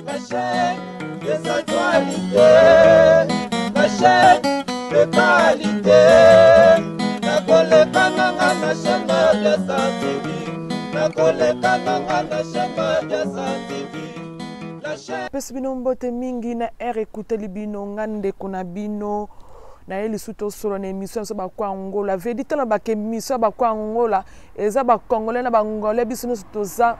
La chaîne des actualités. La chaîne de qualité. Nakoleka nanga na chaîne Mabiasa TV. Nakoleka nanga na chaîne Mabiasa TV. La chaîne. Pesi bino mbote mingi na air ekuteli bino nga ndeko na bino naye lisusu tosolo na émission ya biso bakwa angola vedi tala baka émission ya bakwa angola eza bacongolais na bangolais biso nyonso toza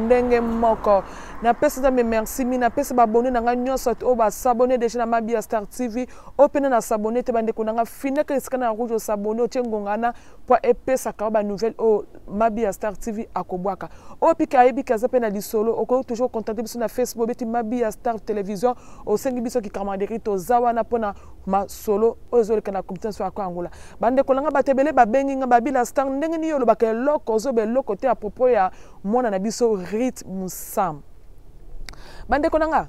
ndenge moko. Napesi Nzambe merci mingi, napesi baabone na ngai nyonso oyo basabone deja na Mabiya Star TV, oyo mpe na sabone te. Bandeko na ngai, finaka esika na rouge, osabone, otie ngonga wana mpo epesaka yo banouvelle oyo Mabiya Star TV akobwaka. Oyo mpike ayebi ke aza mpe na lisolo, okoki toujours contacte biso na Facebook, obeti Mabiya Star Télévision, osengi biso kicamaraderie, toza wana mpona masolo oyo ezoleka na comité nyonso ya Angola. Bandeko na ngai, bato ebele babengi ngai babila star, ndenge nini olobaka eloko, ozoba eloko te à propos ya mwana na biso Rit Musam. Bandeko na nga,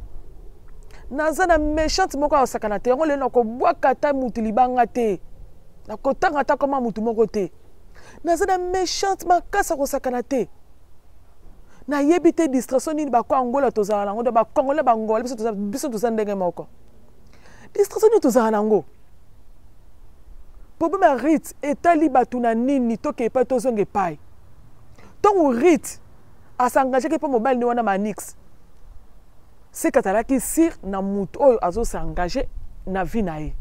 naza na méchante moko akosakana te, yango lelo nakobwaka ata mutu libanga te, nakotanga ata koma mutu moko te. Naza na méchante makasi akosakana te. Nayebi te distraction nini bako Angola tozala nango, donc bacongolais bangola biso toza ndenge moko. Distraction nini tozala nango? Problème ya Rit etali bato na nini? Toke epai, tozonga epai. Ntongo Rit asengageki mpo mobali nde wana Manix, seke azalaki sire na motu oyo azosengage na vie na ye,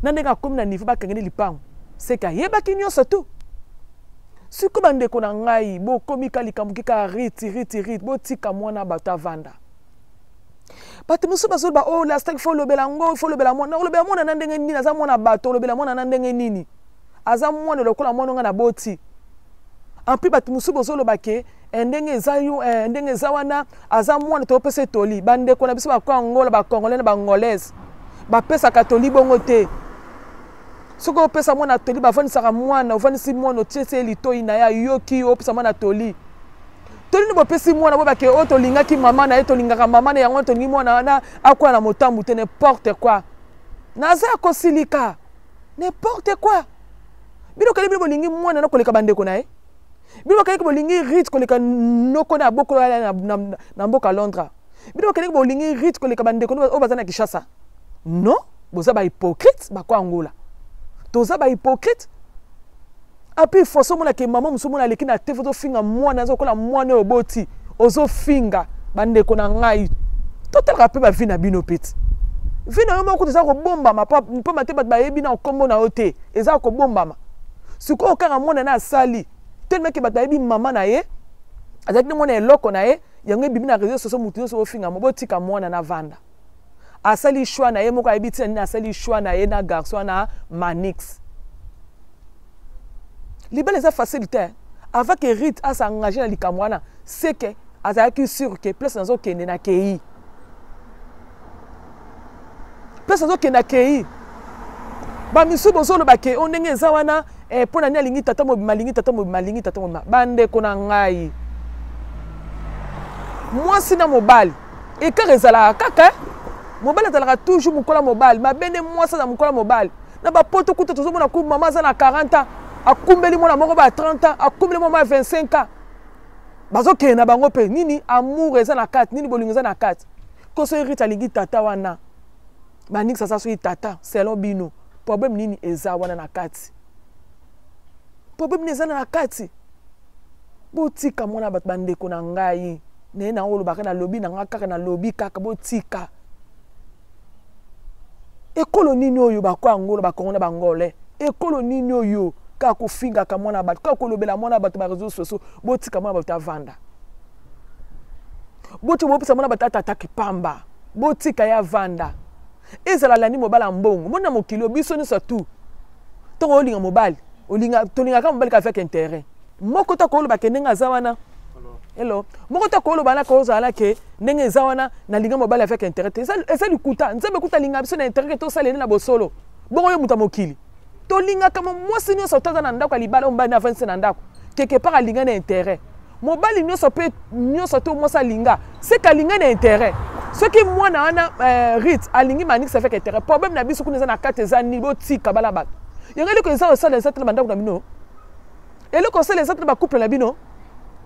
na ndenge akomi na niveau bakangeli lipango, seke ayebaki nyonso tu. Sikoyo bandeko na ngai, bokomi ka likambo kika Rit, Rit, Rit, botika mwana bato avanda. Bato mosusu bazoloba oyo, oh, lastak fo olobela yango, fo olobela mwana, olobela mwana na ndenge nini? Aza mwana bato, olobela mwana na ndenge nini? Aza mwana lokola mwana nga na boti. En plus bato mosusu bozoloba ke ndenge eza yo, ndenge eza wana, aza mwana, topesa etoli. Bandeko na biso bakwa Angola, bacongolais na bangolaise bapesaka toli bongo te. Soki opesa mwana toli, bavandisaka mwana, ovandisi mwana, otiesi ye litoi na ye, ayoki yo, opesa mwana toli. Toli nini bopesi mwana? Bo bake oyo tolingaki mama na ye, tolingaka mama na yango, tolingi mwana wana akwala na motambu te. N'importe quoi, naza ya kosilika. N'importe quoi, bino kali, bino bolingi mwana na koleka bandeko na ye, bino bakalaki bolingi Rit koleka noko na bokolo na mboka Londres, bino bakalaki bolingi Rit koleka bandeko oyo baza na Kinshasa. Non, boza bahypocrite. Bako Angola toza bahypocrite. Api façon omonake mama mosusu omona aleki na te, ozofinga mwana, aza lokola mwana oyo oboti, ozofinga. Bandeko na ngai, totalaka mpe bavi na bino peti vi na yo moko toza kobombama mpamba te bato bayebi na nkombo na yo te, eza kobombama. Sikoyo kaka mwana na asali tellement ke bato bayebi mama na ye azalaki nde mwana eloko na ye, yango ebimi na réseau sociaux, motu nyonso ofinga mo. Botika mwana na vanda, asali choix na ye moko, ayebi ntina nini asali choix na ye na garçon wana Manix. Libala eza facile te. Avant que Rit asengage na likambo wana, c'est que azalaki sûr ke place nazokende na kei, place azokende akei. Bamisusu bozoloba ke o ndenge eza wana, mpo na nini alingi tata mobima, alingi tata mobima, alingi tata mobima. Bandeko na ngai, mwasi na mobali ekaka ezalaka kaka, mobali azalaka toujours mokola mobali mabe nde mwasi aza mokola mobali. Na bapoto kuta tozomona ku mama aza na 40 ans, akumbeli mwana moko ba 30 ans, akumbeli mwana ya 25 ans, bazokende na bango mpe nini amour eza na kati, nini bolingo eza na kati. Koso Rit alingi tata wana Manix aza soki tata selon bino, problème nini eza wana na kati? Problème nini eza na kati? Botika mwana bato. Bandeko na ngai, naye na olobaka, nalobi na nga kaka, nalobi kaka, botika. Ekolo nini oyo bako Angola, bakongo na bangolais, ekolo nini oyo kaka kofingaka mwana bato, kaka kolobela mwana bato ba réseaux sociaux? Botika mwana bato avanda. Botika, bopesa mwana bato atataki pamba, botika ye avanda. Ezala landi mobali ya mbongo moni na mokili oyo, biso nyonso tu ntongo olinga mobali, tolingaka mobali kaka avec intérêt moko ta koloba ke ndenge aza wana. Hello, moko ta koloba na kozala ke ndenge eza wana, nalinga mobali avec intérêt te, eza likuta. Nzambe kuta alinga biso na intérêt ke tosalele na bosolo bongo. Yo moto ya mokili, tolingaka mwasi nyonso to aza na ndako ya libala oyo mobali na avandisi na ndako, quelque part alinga na intérêt. Mobali nyonso mpe nyonso to mwasi alinga, seke alinga na intérêt. Soki mwana wana Rit alingi Manix avec intérêt, problème na biso kuna eza na kati eza nini? Botika bana bato. Yango eloko eza kosala eza te na bandako na bino, eloko osala eza te na bacouple na bino.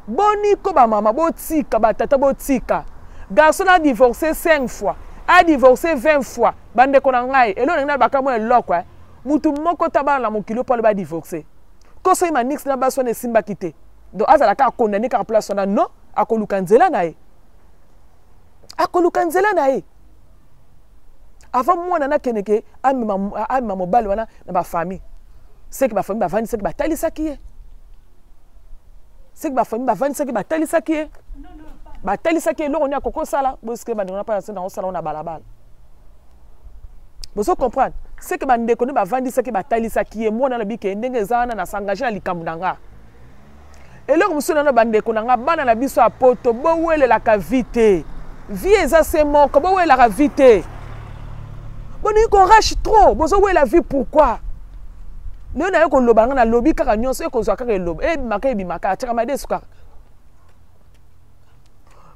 Boni ko bamama, botika, batata botika. Garçon a divorcé 5 fois, a divorcé 20 fois. Bandeko na ngai, eloko na ngai baka mwa eloko eh. Mutu moko ta bana na mokili mpo aloba divorcé. Ko soki Manix na basi wana esimbaki te. Donc azala kaka condamné kaka place wana non, akoluka nzela na ye. Akoluka nzela na ye. Avant mwana nakende ke amema amema mobali wana na ba famille. Seke ba famille bavandisaki batalisaki ye. Seke ba famille bavandisaki batalisaki ye. Batalisaki eloko nini akoki kosala, bosike bandeko na mpasi na osala na balabala. Bozo comprendre? Seke bandeko nde bavandisaki batalisaki ye mwana alobi ke ndenge eza wana na s'engager na likambo na nga. Eloko mosusu nano bandeko na nga bana na biso ya poto bowelelaka vie te. Vie eza se moko, bowelelaka vie te. Bolingi ko rush trop, bozowela vie pourquoi? Lelo naye koloba nga nalobi kaka nyonso ekozwa kaka eloba ebimaka ebimaka atiaka madesu kaka.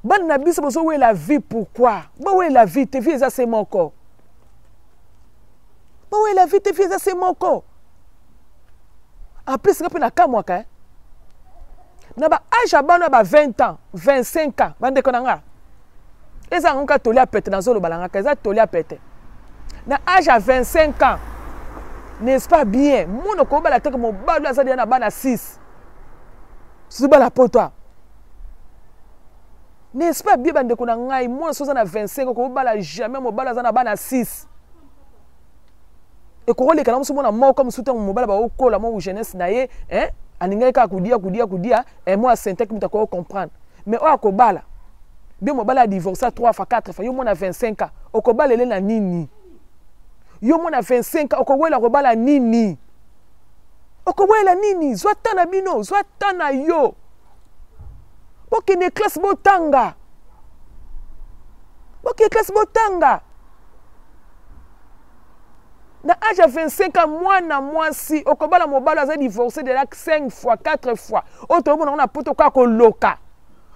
Bana na biso bozowela vie pourquoi? Bowela vie te, vie eza se moko. Bowela vie te, vie eza se moko. En plus nga mpe nakamwaka eh? Na ba age ya bana ba 20 ans, 25 ans, bandeko na nga. Eza yango kaka toli ya pete nazoloba na nga, eza toli ya pete. Na age ya 25 ans, n'est-ce pas bien? Mwana okobala te ke mobali aza deja na bana 6. Surtout bana poto. N'est-ce pas bien bandeko na ngai, mwana soza na 25 okobala jamais mobali aza na bana 6. Ekokoleka na mosu mwana moko mosusu ntango mobali bakokola mwa jeunesse na ye, hein? Alingaki kaka kodia kodia kodia, eh, mwa sentaki moto akoki comprendre. Mais oyo akobala, bien mobali a divorcé 3 fois 4 fois, yo mwana 25 ans, okobala ele na nini? Yo mwana 25 ans, okowela kobala nini? Okowela nini? Zwa temps na bino, zwa temps na yo. Bokende classe botanga. Bokende classe botanga. Na age ya 25 ans, mwana mwasi okobala mobali aza divorcé de la 5 fois, 4 fois. Oyo toyomona ngo na poto kaka koloka.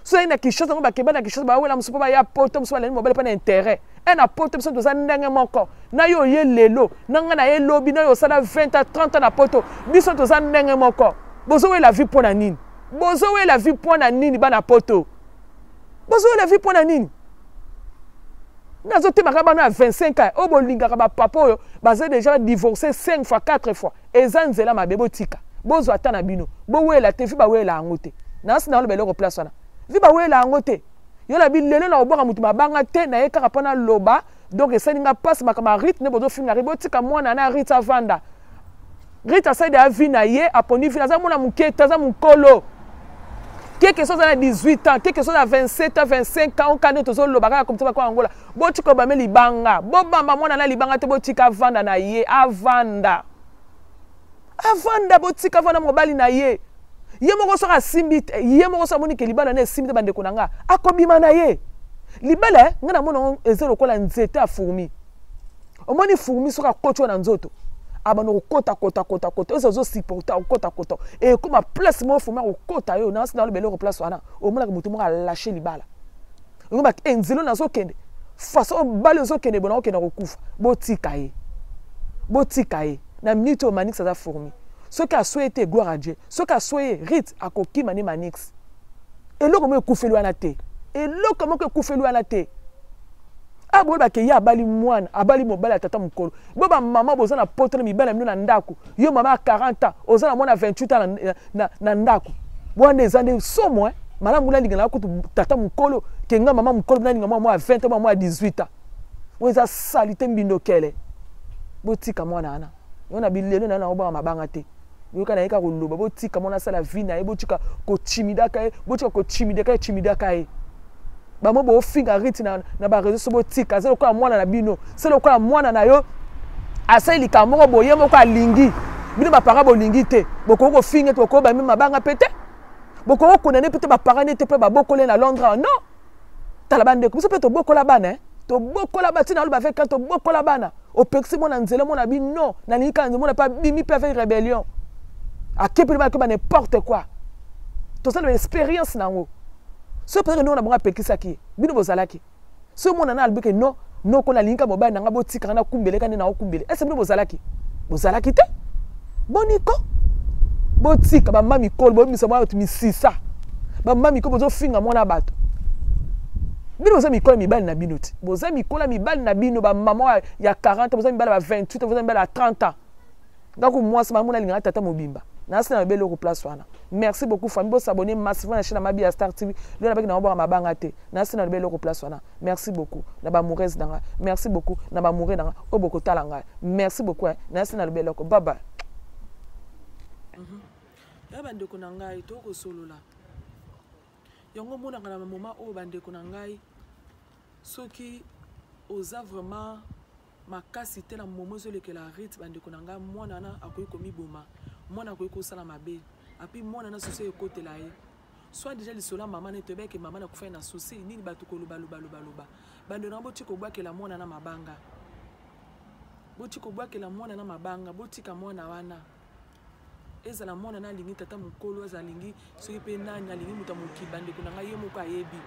So ye na Kinshasa ngo bakeba na Kinshasa bawela mosusu mpo baya poto, mosusu balandi mobali mpo na intérêt. E na poto biso toza ndenge moko. Na yo ye lelo, na nga na ye lobi, na yo osala 20 ans, 30 ans na poto. Biso toza ndenge moko. Bozowela vie mpo na nini? Bozowela vie mpo na nini bana poto? Bozowela vie mpo na nini? Nazotemaka bana ya 25 ans oyo bolingaka ba papa oyo baza déjà divorcé 5 fois 4 fois. Eza nzela mabe, botika. Bozwa ata na bino. Bowela te, vi bawela yango te. Nasi na loba eloko place wana. Vi bawela yango te. Yo na bilelo na obwaka mutu mabanga te, na ye kaka pona loba. Donc esali nga passe makambo ya Rite nde bozofinga Rite. Botika mwana na Rite avanda. Rite asali ya vie na ye, aponi vie, aza mwana moke te, aza mokolo. Quelque chose na 18 ans, quelque chose na 27 ans, 25 ans, okande tozoloba kaka comme ça bakwa Angola. Botika obame libanga. Bobamba mwana na libanga te, botika avanda na ye, avanda. Avanda, botika avanda mobali na ye. Ye moko soki asimbi te, ye moko soki amoni ke libala na esimbi te bandeko na nga, akobima na ye. Libala, eh, nga namona yango eza lokola nzete ya fourmi. Omoni fourmi soki akoti wana nzoto, abanda kokota kota kota kota, oyo ozo supporter akokota kota, ekoma place moko fourmi akokota yo, na nasi na lobela eloko place wana, omonaka moto moko alâche libala. Omonaka, eh, nzela nazokende, façon oyo bale ozokende, bona okende kokufa. Botika ye. Botika ye. Na minute oyo Manix aza fourmi. Soki asweye te, gloire à Dieu. Soki asweye, Rite akokima ne Manix. Eloko moko ekufeli wana te. Eloko moko ekufeli wana te. Ah, boyeba ke ye abali mwana, abali mobali ya tata mokolo. Bo ba mama boza na poto na mibali na bino na ndako. Yo mama ya 40 ans, oza na mwana 28 ans na ndako. Wana eza nde somo, hein. Malamu nalinga na kutu tata mokolo, ke nga mama mokolo nalinga mwana mwa 20 ans, mwana mwa 18 ans. Oyo eza salite mbindo kele. Botika mwana wana. Yo na bilelo na na obanga mabanga te. Yoka na ye kaka koloba, botika mwana asala vie na ye, botika kochimidaka ye, botika kochimidaka ye, chimidaka ye. Bamo bofinga Rite na ba réseaux sociaux, botika, aza lokola mwana na bino, se lokola mwana na yo asali likambo moko boye moko alingi. Bino ba parents bolingi te, bokoki kofinga te, bokoki bami mabanga pe te. Bokoki kokondane pe te ba parents te pe babokole na Londres. Non. Tala bandeko, biso pe tobokola bana, hein. Tobokola ba tina loba avec tobokola bana. Opekisi mwana nzela mwana bi non, nalingi kaka nzela mwana pa bimi pe avec rébellion. Akepeli ba ba n'importe quoi. Tosala expérience nango. Soki peut-être non na bonga apekisaki, bino bozalaki. Soki mwana na alobiki non, noko nalingi kaka mobali na nga botika na kumbele ka nde na okumbele. Est-ce bino bozalaki? Bozalaki te? Boniko? Botika ba mami kolo, bobimisa mwana bato misisa. Ba mami kolo bozofinga mwana bato. Bino boza mikolo mibali na bino te. Boza mikolo mibali na bino ba maman ya 40, boza mibali ba 28, boza mibali ya 30 ans. Nga ku mwasi mamu nalinga tata mobimba. Na sina na belo ko place wana. Merci beaucoup famille, bo s'abonner massivement na chaîne Mabi ya Star TV. Lelo na baki na obaka mabanga te. Na sina na belo ko place wana. Merci beaucoup na ba amoureuse nanga. Merci beaucoup na ba amoureux nanga. Oyo bokotala ngai. Merci beaucoup. Hein. Na sina na belo ko. Bye bye. Ya bandeko na ngai tokosolola yango omonaka na bamoma oyo bandeko na ngai soki oza vraiment makasi te na momo ezolekela rite bandeko na ngai mwana wana akoki komiboma mwana akoki kosala mabe api mwana na susi ekotela ye soit déjà lisolo ya mama na ye toyebaki mama na kufai na susi nini bato koloba loba loba loba bandeko na ngai botika kobwakela mwana na mabanga botika kobwakela mwana na mabanga botika mwana wana ezala mwana na alingi tata mokolo aza alingi soki mpe nani alingi moto ya mokili bandeko na ngai ye moko ayebi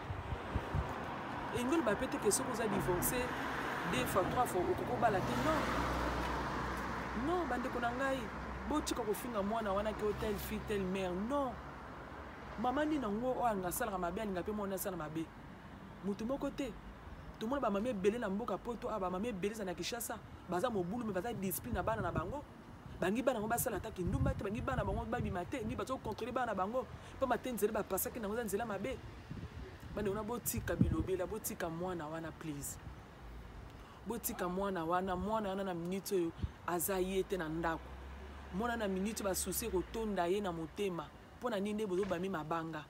elingi oloba mpe te ke soki oza divorce deux fois trois fois okoki obala te non non bandeko na ngai botika kofinga mwana wana ke tel fille tel mère non mama nini yango oyo alinga asalaka mabe alinga mpe mwana asala mabe moto moko te tomona bamama ebele na mboka poto awa bamama ebele eza na kinshasa baza mobulu me baza discipline na bana na bango bangi bana bango basala ata kindumba te bangi bana bango babima te ni bazo contrôler bana bango pamba te nzela bapasaki nango eza nzela mabe bandeko na botika bilobela botika mwana wana please botika mwana wana mwana wana na minute oyo aza ye te na ndako mwana na minute basusi ekotonda ye na motema mpo na nini nde bozobami mabanga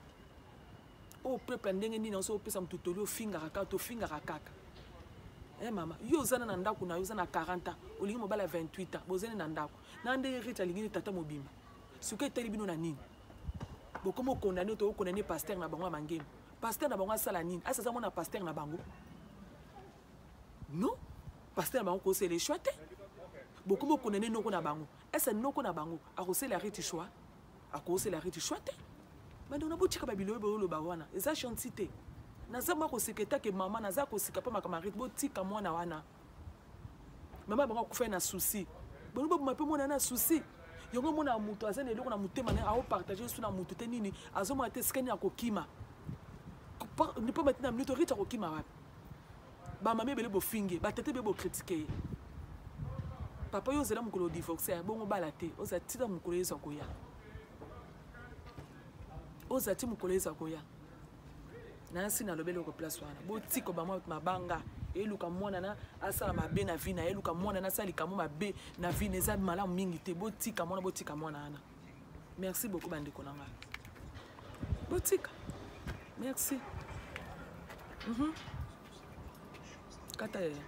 oyo peuple ndenge nini oso opesa moto toli ofingaka kaka tofingaka kaka eh mama yo oza na ndako na yo oza na 40 ans olingi mobali ya 28 ans bozali na ndako na ndenge rite alingi ni tata mobimba soki etali bino na nini bokomi okondane to okondane pasteur na bango ya mangemi pasteur na bango asala nini asi aza mwana pasteur na bango non pasteur na bango kosela eshwa te bokomi okondane noko na bango ese noko na bango akosela rite shwa akosela rite shwa te bandeko na botika babiloyo boyoloba wana eza gentil te naza mwa koseka etake mama naza koseka mpo makambo arite botika mwana wana mama bango akufai na souci bolingi boboma mpe mwana na souci yango omona moto aza na eloko na motema na aopartage su na moto te nini azomona te esika nini akokima mpo bati na minute rite akokima wapi bamama ebele bofingi batata ebele bokritike ye papa yo ozela mokolo odivorce ya bongo bala te oza tika mokolo yesu akoya oza ti mokolo yesu akoya nasi nalobeli oko place wana botika bamwa mabanga eluka mwana na asala mabe na vie na ye eluka mwana na asala likambo mabe na vie na eza malamu mingi te botika mwana botika mwana wana merci beaucoup bandeko na ngai botika merci mm -hmm. kata yaya.